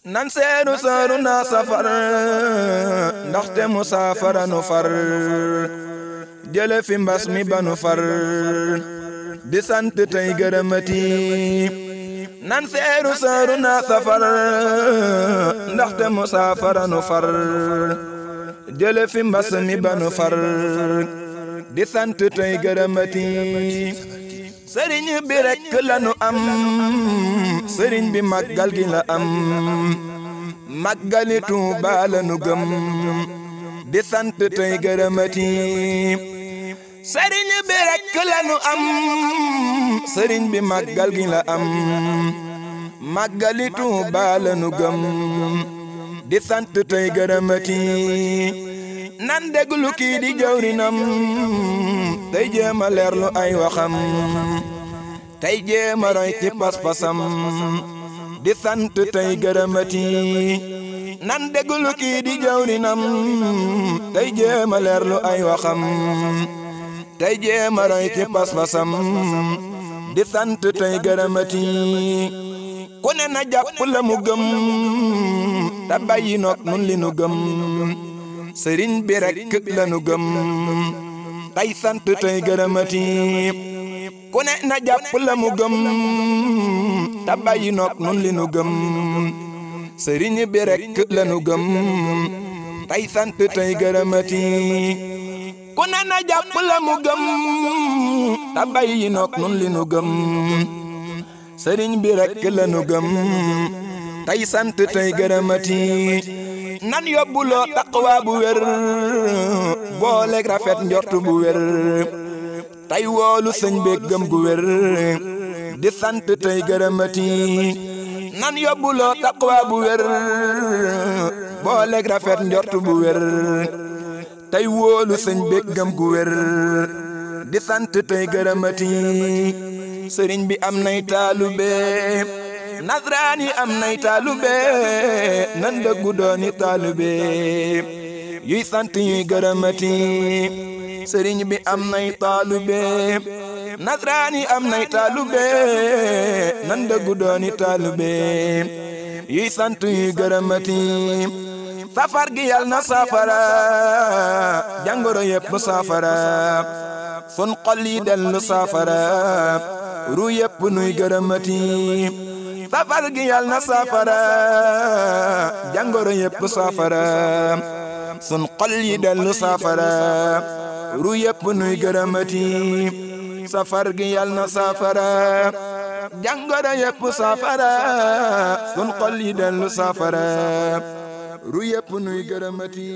nan seeru sooru naa safar ndaxte musaafara nu far jële fi mbas mi banu far di sant tey gërëmati nan seeru sooru naa safar ndaxte musaafara nu far jële fi mbas mi banu far di sant tey gërëmati sëriñ bi rekk lanu am sëriñ bi màggal gi la am màggali Tuuba lanu gëm di sant tey gërëmati sëriñ bi rekk lanu am sëriñ bi màggal gi la am màggali Tuuba lanu gëm di sant tey gërëmati nan déglu kii di jawrinam tey jéema leerlu ay waxam tey jéema roy ci pas-pasam di sant tey gërëmati nan déglu kii di jawrinam tey jéema leerlu ay waxam tey jéema roy ci pas-pasam di sant tey gërëmati ku ne na jàpp la mu gëm ta bàyyi nok nun li nu gëm sëriñ bi rekk la nu gëm tey sant tey gërëmati ku ne na jàpp la mu gëm ta bàyyi nok nun li nu gëm sëriñ bi rekk la nu gëm tey sant tey gërëmati ku ne na jàpp la mu gëm ta bàyyi nok nun li nu gëm sëriñ bi rekk la nu gëm tey sant tey gërëmati nan yóbbuloo taqwa bu wér booleeg rafet njort bu wér tey woolu sëñ beeg gëm gu wér di sant tey gërëmati nan yóbbuloo taqwa bu wér booleeg rafet njort bu wér tey woolu sëñ beeg gëm gu wér di sant tey gërëmati sëriñ bi am nay taalube nasraan yi am nay taalube nan dëggu dooni taalube yuy sant yuy gërëmati sëriñ bi am nay taalube nasraan yi am nay taalube nan dëggu dooni taalube yuy sant yuy gërëmati safar gi yal na saafara jàngoro yépp saafara sun xol yi dellu saafara ru yépp nuy gërëmati safar gi yal na saafara jàngoro yépp saafara sun xol yi dellu saafara ru yépp nuy gërëmati safar gi yal na saafara jàngoro yépp saafara sun xol yi dellu saafara ru yépp nuy gërëmati